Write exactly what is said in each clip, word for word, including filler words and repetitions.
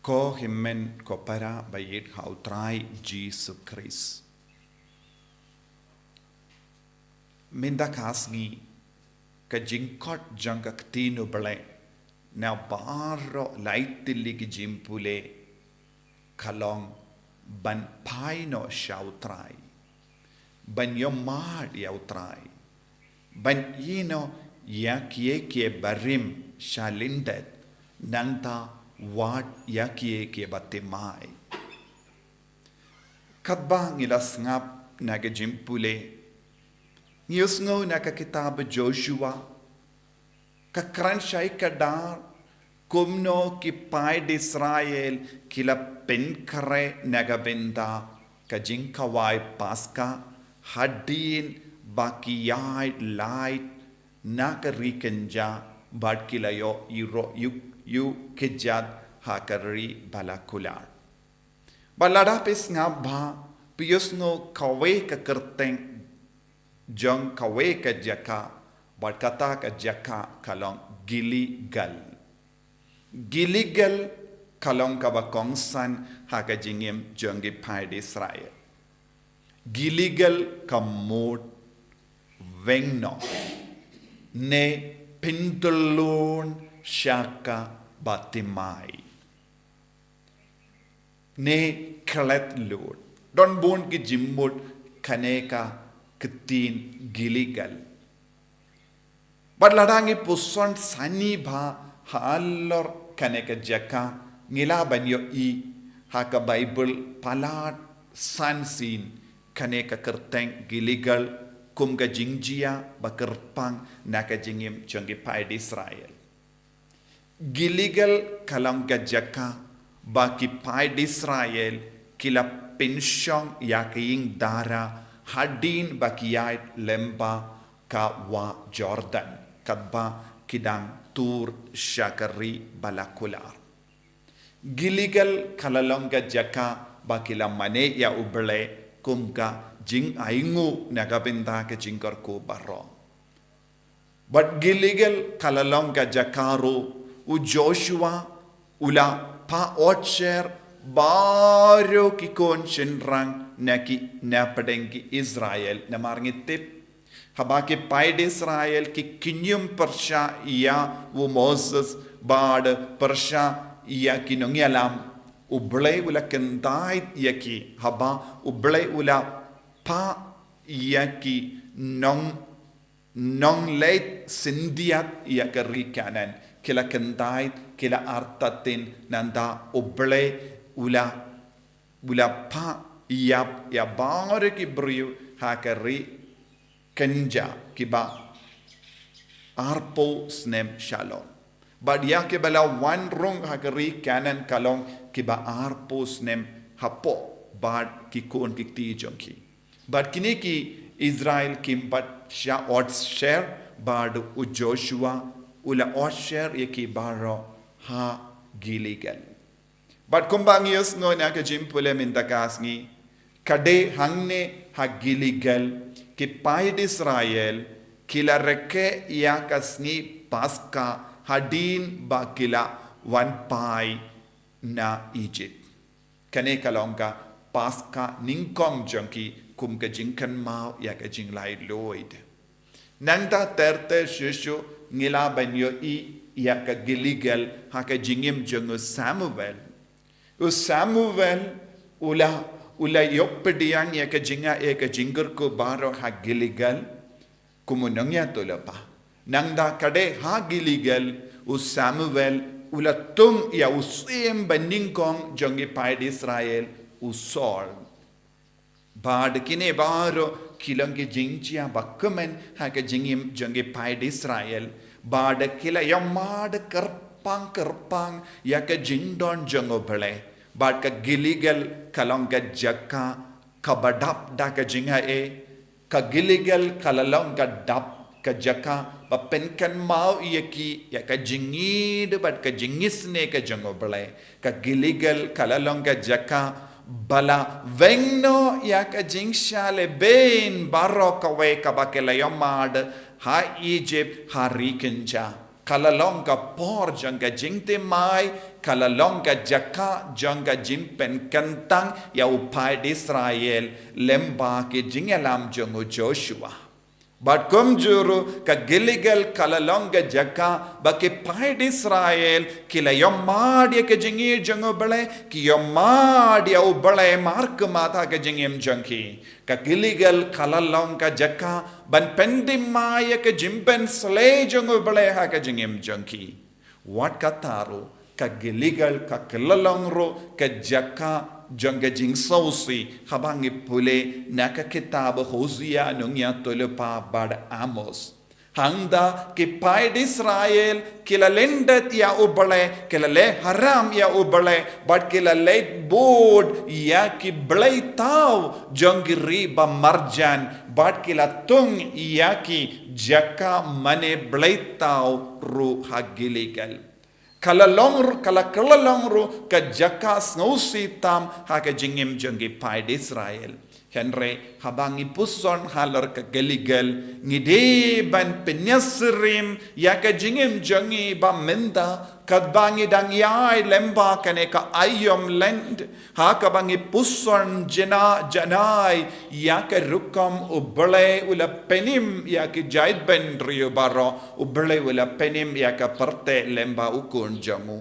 Ko hynmen ko para ba ïeit ha u Trai Jisu Khrist. Mynta ka sngi ka jingkhot jong ka ktien u Blei na baroh lai tylli ki jingpule ka long ban phai noh sha u Trai, ban ïohmad ïa u Trai, ban ïehnoh ïa kiei kiei barim sha lyndet, nangta wad ïa kiei kiei ba thymmai. Katba ngi la sngap na ka jingpule, ngi ïohsngew na ka kitab Joshua, ka kren shaei kdar kumno ki paid Israel ki la pynkhreh na ka bynta ka jingkhawai Paska, hadien ba ki ïaid lait na ka ri kynja bad ki la ïoh ïuh ïuh kjat ha ka ri ba la kular. Bad lada phi sngap bha, phi ïohsngew kawei ka kyrteng jong kawei ka jaka, bad kata ka jaka ka long Gilgal. Gilgal ka long kaba kongsan ha ka jingim jong ki paid Israel. Gilgal ka mut weng noh, ne pyntylun sha kaba thymmai, ne klet lut. Don bun ki jingmut kane ka ktien Gilgal. Bad lada ngi puson sani bha halor kane ka jaka, ngi lah ban ïohi ha ka Baibl palat san sien kane ka kyrteng Gilgal kum ka jingjia ba kyrpang na ka jingim jong ki paid Israel. Gilgal ka long ka jaka ba ki paid Israel ki la pynshong ïa ka ïing dara hadien ba ki ïaid lyngba ka wah Jordan, katba ki dang tur sha ka ri ba la kular. Gilgal ka la long ka jaka ba ki la mane ïa u Blei kum ka jingainguh na ka bynta ka jingkyrkhu baroh. Bad Gilgal ka la long ka jaka ruh u Joshua u la phah otsher baroh ki khun shynrang na ki, na pdeng ki Israel, namar ngi tip haba ki paid Israel ki kynñium pyrshah ïa u Moses bad pyrshah ïa ki nongïalam, u Blei u la kyntait ïa ki, haba u Blei u la phah ïa ki nong nongleit syndiat ïa ka ri Kanaan, ki la kyntait, ki la artatien, nangta u Blei u la, u la phah ïap ïa baroh ki briew ha ka ri kynja kiba arphew snem shalor. Bad ïa kiba la wan rung ha ka ri Kanaan ka long kiba arphew snem hapoh bad ki khun ki kti jong ki. Bad kine ki Israel kim pat shah otsher, bad u Joshua u la otsher ïa ki baroh ha Gilgal. Bad kumba ngi ïohsngew na ka jingpule mynta ka sngi, ka dei hangne ha Gilgal ki paid Israel ki la rakhe ïa ka sngi Paska hadien ba ki la wan phai na Egypt. Kane ka long ka Paska nyngkong jong ki kum ka jingkynmaw ïa ka jinglaitluid. Nangta ter ter shuh shuh ngi lah ban ïohi ïa ka Gilgal ha ka jingim jong u Samuel. U Samuel u la, u la ïoh pdiang ïa ka jinga, ïa ka jingkyrkhu baroh ha Gilgal kum u nongïathuhlypa. Nangta ka dei ha Gilgal u Samuel u la thung ïa u syiem ba nyngkong jong ki paid Israel, u Saul. Bad kine baroh ki long ki jingjia ba kmen ha ka jingim jong ki paid Israel. Bad ki la ïohmad kyrpang kyrpang ïa ka jingdon jong u Blei. Bad ka Gilgal ka long ka jaka kaba dap da ka jingaiei. Ka Gilgal ka la long ka dap, ka jaka ba pynkynmaw ïa ki ïa ka jingïeid bad ka jingisynei ka jong u Blei. Ka Gilgal ka la long ka jaka ba la weng noh ïa ka jingshah lehbeiñ baroh kawei kaba ki la ïohmad ha Egypt, ha ri kynja. Ka la long ka por jong ka jingthymmai, ka la long ka jaka jong ka jingpynkyntang ïa u paid Israel lyngba ki jingïalam jong u Joshua. Bad kumjuh ruh ka Gilgal ka la long ka jaka ba ki paid Israel ki la ïohmad ïa ka jingïeit jong u Blei, ki ïohmad ïa u Blei markhmat ha ka jingim jong ki. Ka Gilgal ka la long ka jaka ban pynthymmai ïa ka jingpynsleh jong u Blei ha ka jingim jong ki. Wat kata ruh, ka Gilgal ka la long ruh ka jaka jong ka jingsngewsih, haba ngi pule na ka kitab Hosea, Nongïathuhlypa bad Amos. Hangta ki paid Israel ki la lyndet ïa u Blei, ki la leh haram ïa u Blei, bad ki la leh bud ïa ki blei thaw jong ki ri ba marjan, bad ki la tung ïa ki jaka mane blei thaw ruh ha Gilgal. Ka la long ruh, ka la, ka la long ruh ka jaka sngewsih tam ha ka jingim jong ki paid Israel. Hynrei haba ngi puson halor ka Gilgal, ngi dei ban pynïasyriem ïa ka jingim jong ngi ba mynta, katba ngi dang ïai lyngba kane ka aïom lyndet, ha kaba ngi puson jngai jngai ïa ka rukom u Blei u la pynim ïa ki jaitbynriew baroh, u Blei u la pynim ïa ka pyrthei lyngba u Khun jong u.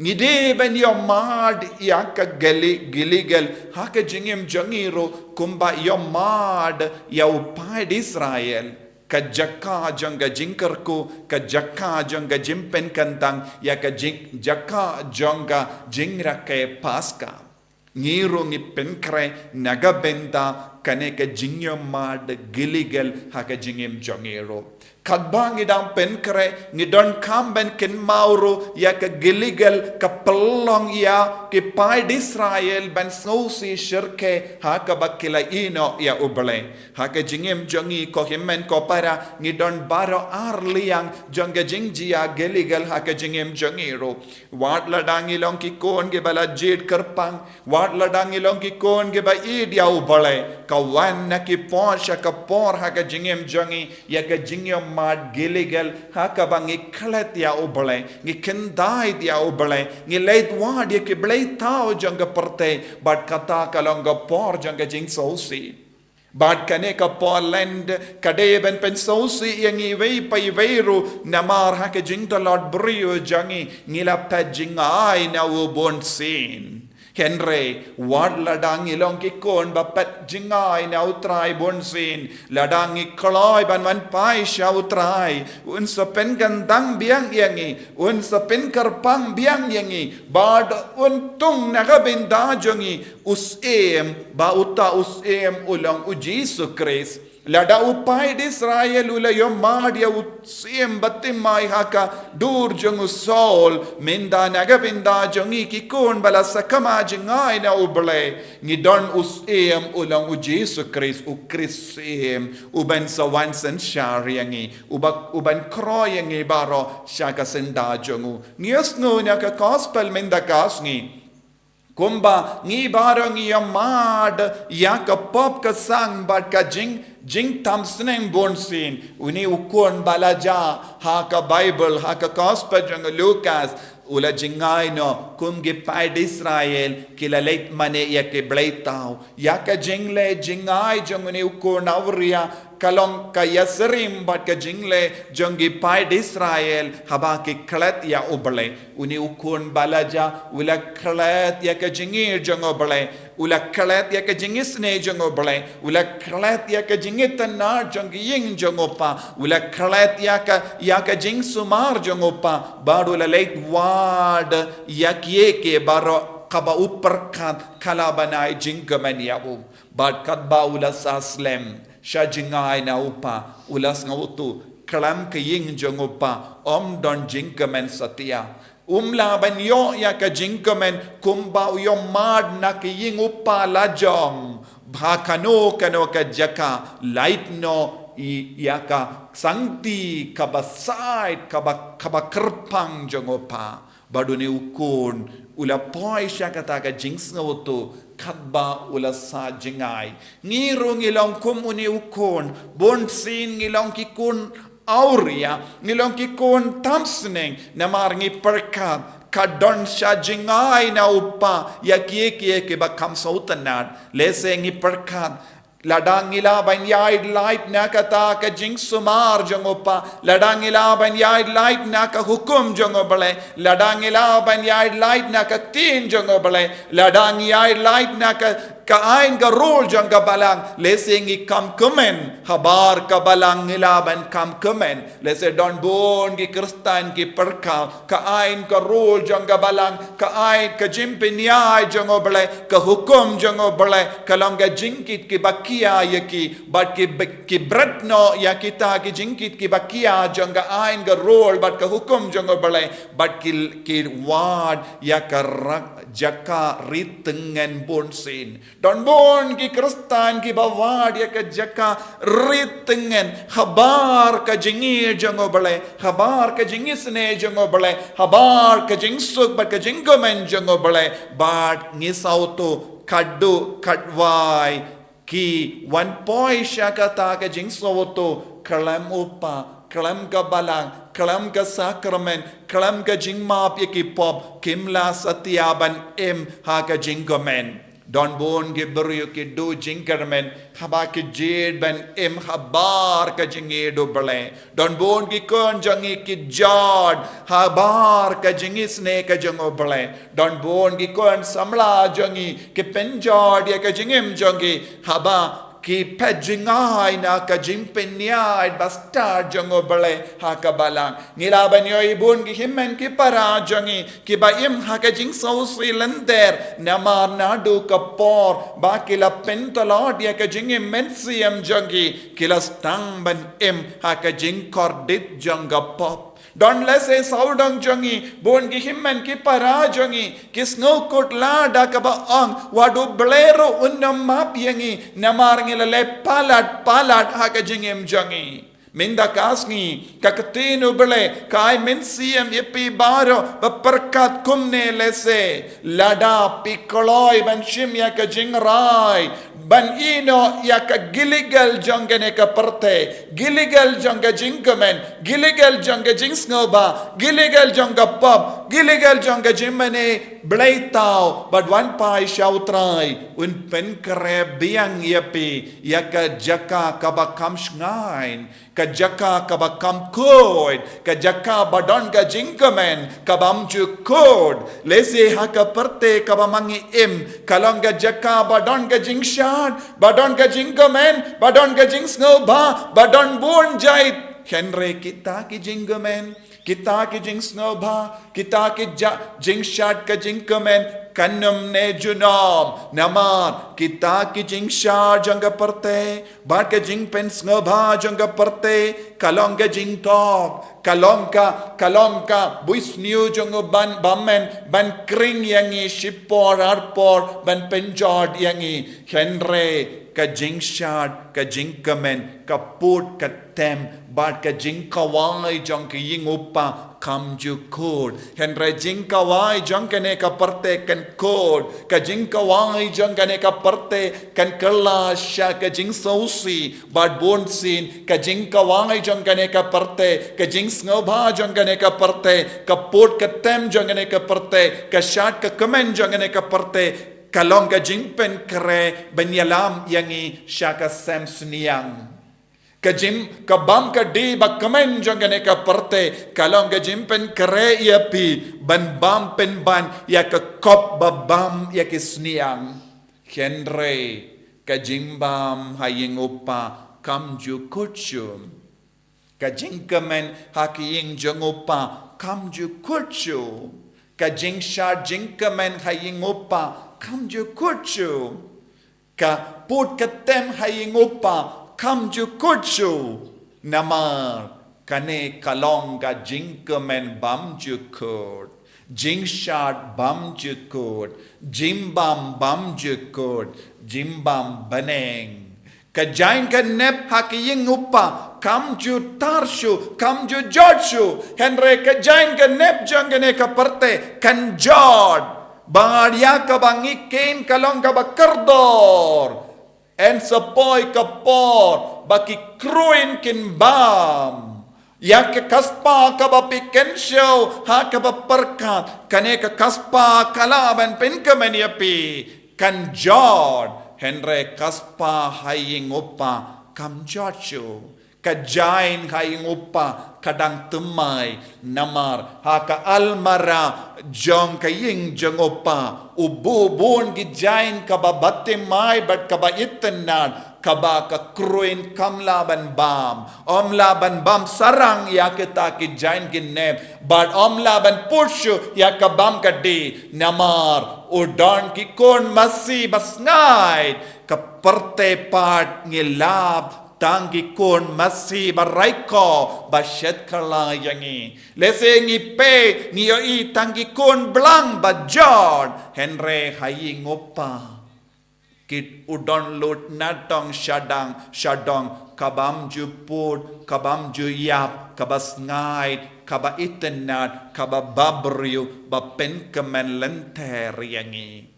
Ngi dei ban ïohmad ïa ka Gili-, Gilgal ha ka jingim jong ngi ruh kumba ïohmad ïa u paid Israel, ka jaka jong ka jingkyrkhu, ka jaka jong ka jingpynkyntang, ïa ka jing-, jaka jong ka jingrakhe Paskha. Ngi ruh ngi pynkhreh na ka bynta kane ka jingïohmad Gilgal ha ka jingim jong ngi ruh. Katba ngi dang pynkhreh, ngi donkam ban kynmaw ruh ïa ka Gilgal ka pynlong ïa ki paid Israel ban sngewsih shyrkhei ha kaba ki la ïehnoh ïa u Blei. Ha ka jingim jong ngi ko hynmen ko para, ngi don baroh ar liang jong ka jingjia Gilgal ha ka jingim jong ngi ruh. Wat lada ngi long ki khun kiba la jied kyrpang, wat lada ngi long ki khun kiba ïeit ïa u Blei, ka wan na ki por sha ka por ha ka jingim jong ngi ïa ka jingïohmad Gilgal ha kaba ngi klet ïa u Blei, ngi khyndai ïa u Blei, ngi leit wad ïa ki blei thaw jong ka pyrthei, bad kata ka long ka por jong ka jingsngewsih. Bad kane ka por lyndet ka dei ban pynsngewsih ïa ngi iwei pa iwei ruh, namar ha ka jingtlot briew jong ngi, ngi la phet jngai na u bunsien. Hynrei wat lada ngi long ki khun ba phet jngai na u Trai bunsien, lada ngi kloi ban wan phai sha u Trai, un sa pynkyntang biang ïa ngi, un sa pynkyrpang biang ïa ngi, bad un tung na ka bynta jong ngi u Syiem, ba uta u Syiem u long u Jisu Khrist. Lada u paid Israel u la ïohmad ïa u syiem bathymmai ha ka dur jong u Saul, mynta na ka bynta jong ngi ki khun ba la sakma jngai na u Blei, ngi don u Syiem u long u Jisu Khrist, u Khrist Syiem, u ban sa wan synshar ïa ngi, u ba, u ban khroi ïa ngi baroh sha ka syndah jong u. Ngi ïohsngew na ka gospel mynta ka sngi kumba ngi baroh ngi ïohmad ïa ka pop ka sang bad ka jing, jingtham sneng bunsien. Une u khun ba la jia ha ka Baibl, ha ka gospel jong u Lukas, u la jngai noh kum ki paid Israel ki la leit mane ïa ki blei thaw. Ïa ka jingleh jngai jong une u khun awria ka long ka ïasyriem bad ka jingleh jong ki paid Israel haba ki klet ïa u Blei. Une u khun ba la jia u la klet ïa ka jingïeit jong u Blei, u la klet ïa ka jingisynei jong u Blei, u la klet ïa ka jingitynnad jong ka ïing jong u kpa, u la klet ïa ka, ïa ka jingsumar jong u kpa, bad u la leit wad ïa kiei kiei baroh kaba u pyrkhat ka la ban ai jingkmen ïa u. Bad katba u la sah slem sha jngai na u kpa, u la sngewthuh khlem ka ïing jong u kpa ym don jingkmen satia. Um lah ban ïoh ïa ka jingkmen kumba u ïohmad na ka ïing u kpa lajong. Ba kano kano ka jaka lait noh ïa ka sangti kaba sait, kaba, kaba kyrpang jong u kpa. Bad une u khun u la poi sha kata ka jingsngewthuh katba u la sah jngai. Ngi ruh ngi long kum une u khun, bunsien ngi long ki khun awria, ngi long ki khun tam sning, namar ngi pyrkhat ka don sha jngai na u kpa ïa kiei kiei kiba kham sngewtynnad. Lehse ngi pyrkhat, lada ngi lah ban ïaid lait na kata ka jingsumar jong u kpa, lada ngi lah ban ïaid lait na ka hukum jong u Blei, lada ngi lah ban ïaid lait na ka ktien jong u Blei, lada ngi ïaid lait na ka, ka aiñ ka rule jong ka balang, lehse ngi kham kmen, habar ka balang ngi lah ban kham kmen. Lehse don bun ki Khristan ki pyrkhat, ka aiñ ka rule jong ka balang, ka aiñ ka jingpynïaid jong u Blei, ka hukum jong u Blei, ka long ka jingkit kiba khia ïa ki, bad ki, ki bret noh ïa kita ki jingkit kiba khia jong ka aiñ ka rule, bad ka hukum jong u Blei, bad ki, ki wad ïa ka rak jaka ri tngen bunsien. Don bun ki Khristan kiba wad ïa ka jaka ri tngen, habar ka jingïeit jong u Blei, habar ka jingisynei jong u Blei, habar ka jingsuk bad ka jingkmen jong u Blei, bad ngi sawtu katto katwai ki wan poi sha kata ka jingsawtu, khlem u kpa, khlem ka balang, khlem ka sakramen, khlem ka jingmap ïa ki pop, kim lah satia ban im ha ka jingkmen. Don bun ki briew ki duh jingkyrmen haba ki jied ban im habar ka jingïeit u Blei. Don bun ki khun jong ngi ki jot habar ka jingisynei ka jong u Blei. Don bun ki khun samla jong ngi ki pynjot ïa ka jingim jong ngi haba ki phet jngai na ka jingpynïaid bastad jong u Blei ha ka balang. Ngi lah ban ïohi bun ki hynmen ki para jong ngi kiba im ha ka jingsngewsih lynter, namar naduh ka por ba ki la pyntlot ïa ka jingim mynsiem jong ki, ki la sdang ban im ha ka jingkordit jong ka pop. Don lehse sawdong jong ngi, bun ki hynmen ki para jong ngi ki sngewkhuslai da kaba ong, wat u Blei ruh un ym map ïa ngi namar ngi la leh palat palat ha ka jingim jong ngi. Mynta ka sngi ka ktien u Blei ka ai mynsiem ïa phi baroh ba pyrkhat kumne, lehse lada phi kloi ban shim ïa ka jingrai, ban ïehnoh ïa ka gilligal jong kane ka pyrthei, gilligal jong ka jingkmen, gilligal jong ka jingsngewbha, gilligal jong ka pop, gilligal jong ka jingmane blei thaw, bad wan phai sha u Trai, un pynkhreh biang ïa phi ïa ka jaka kaba kham shngaiñ, ka jaka kaba kham khuid, ka jaka ba don ka jingkmen kabym ju khuid. Lehse ha ka pyrthei kaba ma ngi im ka long ka jaka ba don ka jingshad, ba don ka jingkmen, ba don ka jingsngewbha, ba don bun jait. Hynrei kita ki jingkmen, kita ki jingsngewbha, kita ki ja-, jingshad ka jingkmen kan ym ne junom. Namar kita ki jingshad jong ka pyrthei bad ka jingpynsngewbha jong ka pyrthei ka long ka jingthok, ka long ka, ka long ka buisniew jong u ban, bymmen ban khring ïa ngi shipor arpor, ban pynjot ïa ngi. Hynrei ka jingshad ka jingkmen, ka put ka tem bad ka jingkhawai jong ka ïing u kpa kham ju khuid. Hynrei jingkhawai jong kane ka pyrthei kan khuid, ka jingkhawai jong kane ka pyrthei kan kylla sha ka jingsngewsih bad bunsien, ka jingkhawai jong kane ka pyrthei, ka jingsngewbha jong kane ka pyrthei, ka put ka tem jong kane ka pyrthei, ka shad ka kmen jong kane ka pyrthei, ka long ka jingpynkhreh ban ïalam ïa ngi sha ka sem sniang. Ka jing, ka bam ka dih ba kmen jong kane ka pyrthei ka long ka jingpynkhreh ïa phi ban bam pynban ïa ka kop ba bam ïa ki sniang. Hynrei ka jingbam ha ïing u kpa kam ju kut shuh. Ka jingkmen ha ki ïing jong u kpa kam ju kut shuh. Ka jingshad jingkmen ha ïing u kpa kam ju kut shuh. Ka put ka tem ha ïing u kpa kam ju kut shuh. Namar kane ka long ka jingkmen bym ju kut, jingshad bym ju kut, jingbam bym ju kut, jingbam bneng. Ka jaiñ ka nep ha ki ïing u kpa kam ju tar shuh, kam ju jot shuh. Hynrei ka jaiñ ka nep jong kane ka pyrthei kan jot. Bad ïa kaba ngi kheiñ ka long kaba kordor. Yn sa poi ka por ba ki kruin kin bam. Ïa ka kaspa kaba phi kynshew ha kaba pyrkhat, kane ka kaspa ka lah ban pynkmen ïa phi, kan jot, hynrei kaspa ha ïing u kpa kam jot shuh. Ka jain ha ïing u kpa ka dang thymmai, namar ha ka almara jong ka ïing jong u kpa u buh bun ki jain kaba bathymmai bad kaba itynnad, kaba ka kruin kam lah ban bam. Ym lah ban bam sarang ïa kita ki jain ki nep, bad ym lah ban put shuh ïa ka bam ka dih, namar u don ki khun masi ba sngaid. Ka pyrthei pat ngi lap tang ki khun masi ba raikhoh ba shet kylla ïa ngi. Lehse ngi peit ngi ïohi tang ki khun blang ba jot, hynrei ha ïing u kpa ki u don lut na dong sha dong sha dong, ka bym ju put, ka bym ju ïap, kaba sngaid, kaba itynnad, kaba briew, ba pynkmen lynter ïa ngi.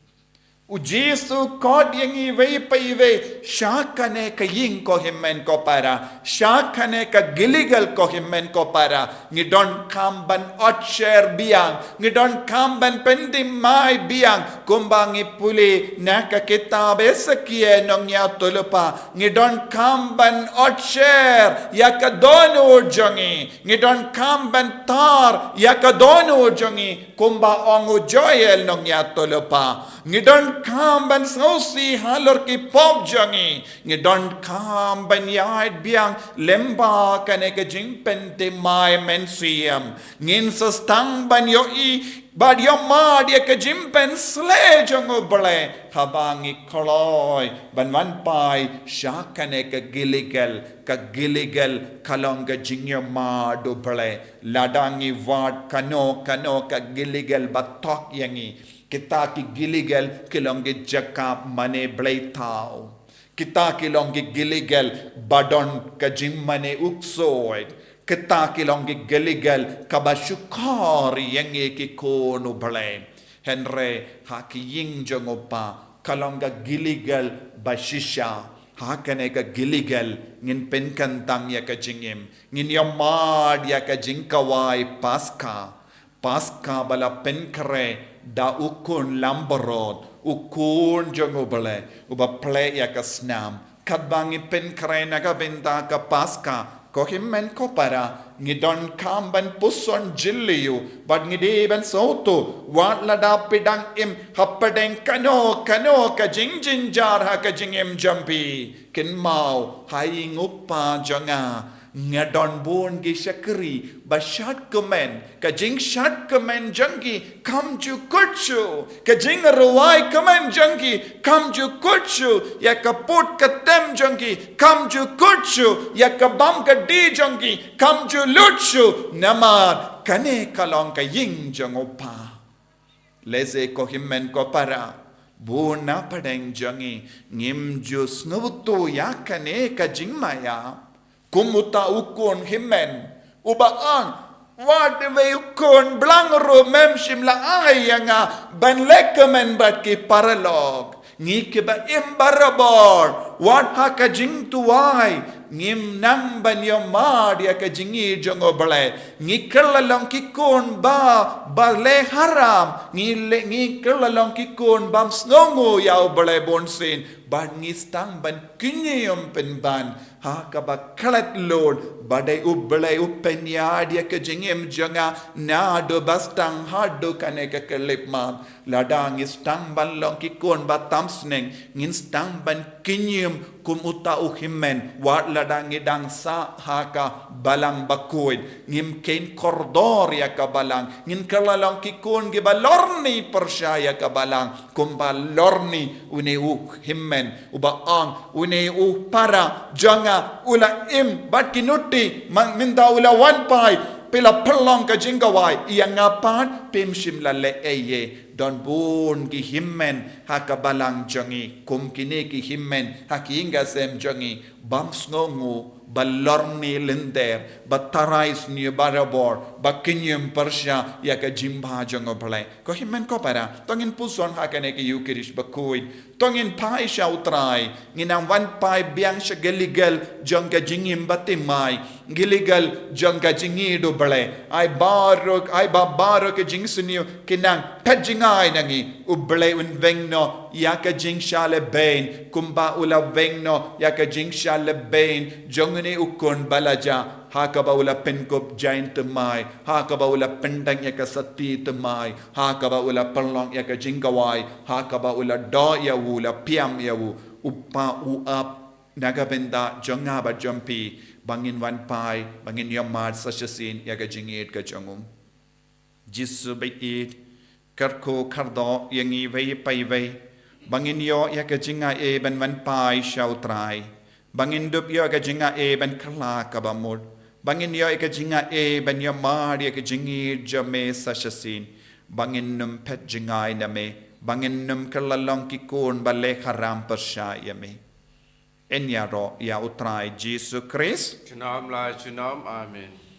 U Jisu u khot ïa ngi iwei pa iwei sha kane ka ïing ko hynmen ko para, sha kane ka Gilgal ko hynmen ko para. Ngi donkam ban ot sher biang, ngi donkam ban pynthymmai biang, kumba ngi pule na ka kitab Hesekiel nongïathuhlypa. Ngi donkam ban ot sher ïa ka dohnud jong ngi, ngi donkam ban tar ïa ka dohnud jong ngi, kumba ong u Joel nongïathuhlypa. Ngi donkam ban sngewsih halor ki pop jong ngi, ngi donkam ban ïaid biang lyngba kane ka jingpynthymmai mynsiem. Ngin sa sdang ban ïohi bad ïohmad ïa ka jingpynshlur jong U Blei haba ngi kloi ban wan phai sha kane ka Gilgal. Ka Gilgal ka long ka jingïohmad U Blei. Lada ngi wad kano kano ka Gilgal ba thok ïa ngi, kita ki Gilgal ki long ki jaka mane blei thaw. Kita ki long ki Gilgal ba don ka jingmane u ksuid. Kita ki long ki Gilgal kaba shukor ïa ngi ki khun U Blei. Hynrei ha ki ïing jong U Kpa ka long ka Gilgal ba shisha. Ha kane ka Gilgal ngin pynkyntang ïa ka jingim, ngin ïohmad ïa ka jingkhawai Paskha. Paskha ba la pynkhreh da u khun langbrot, u khun jong U Blei uba plie ïa ka snam. Katba ngi pynkhreh na ka bynta ka Paskha, ko hynmen ko para, ngi donkam ban puson jylliew bad ngi dei ban sngewthuh, wat lada phi dang im hapdeng kano kano ka jingjynjar ha ka jingim jong phi, kynmaw ha ïing U Kpa jong nga nga don bun ki shakri ba shad kmen. Ka jingshad kmen jong ki kam ju kut shuh, ka jingrwai kmen jong ki kam ju kut shuh ïa ka put ka tem jong ki, kam ju kut shuh ïa ka bam ka dih jong ki, kam ju lut shuh, namar kane ka long ka ïing jong U Kpa. Lehse ko hynmen ko para, bun na pdeng jong ngi ngim ju sngewthuh ïa kane ka jingmaïa. Kum uta u khun hynmen uba ong, wat iwei u khun blang ruh mem shym la ai ïa nga ban leh kmen bad ki paralok. Ngi kiba im barabor, wat ha ka jingduwai ngim nang ban ïohmad ïa ka jingïeit jong U Blei. Ngi kylla long ki khun ba, ba leh haram. Ngi leh, ngi kylla long ki khun bym sngewnguh ïa U Blei bunsien. Bad ngi sdang ban kynñium pynban ha kaba klet lut ba dei U Blei u pynïaid ïa ka jingim jong nga naduh ba sdang haduh kane ka khyllipmat. Lada ngi sdang ban long ki khun ba tam sneng, ngin sdang ban kynñium kum uta u hynmen, wat lada ngi dang sah ha ka balang bakhuid, ngim kheiñ kordor ïa ka balang. Ngin kylla long ki khun kiba lorni pyrshah ïa ka balang, kumba lorni une u hynmen uba ong, une u para jong nga u la im bad ki nuti, man, mynta u la wan phai, phi la pynlong ka jingkhawai, ïa nga pat phim shym la leh ei ei. Don bun ki hynmen ha ka balang jong ngi kum kine ki hynmen ha ki ïing ki sem jong ngi, bym sngewnguh, ba lorni lynter, ba tharai sniew barabor, ba kynjum pyrshah ïa ka jingbha jong U Blei. Ko hynmen ko para, to ngin pyrshang ha kane ka Ïukharist bakhuid, to ngin phai sha U Trai, ngin nang wan phai biang sha ki legal jong ka jingim bathymmai, ki legal jong ka jingïeid U Blei. Ai baroh, ai ba baroh ki jingsniew kin nang phet jngai na ngi. U Blei un weng noh ïa ka jingshah lehbeiñ kumba u la weng noh ïa ka jingshah lehbeiñ jong une u khun ba la jah, ha kaba u la pynkup jaiñ thymmai, ha kaba u la pyndeng ïa ka sati thymmai, ha kaba u la pynlong ïa ka jingkhawai, ha kaba u la doh ïa u, la piam ïa u. U Pa, u ap na ka bynta jong nga bad jong phi, ba ngin wan phai, ba ngin ïohmad sa shisien ïa ka jingïeid ka jong u. Jisu baieit, kyrkhu kyrdoh ïa ngi iwei pa iwei, ba ngin ïoh ïa ka jingaiei ban wan phai sha U Trai, ba ngin dup ïoh ïa ka jingaiei ban kylla kaba mut, ba ngin ïoh ïa ka jingaiei ban ïohmad ïa ka jingïeid jong me sa shisien, ba ngin nym phet jngai na me, ba ngin nym kylla long ki khun ba leh haram pyrshah ïa me. Yn ïaroh ïa U Trai Jisu Khrist. Junom la junom, amen.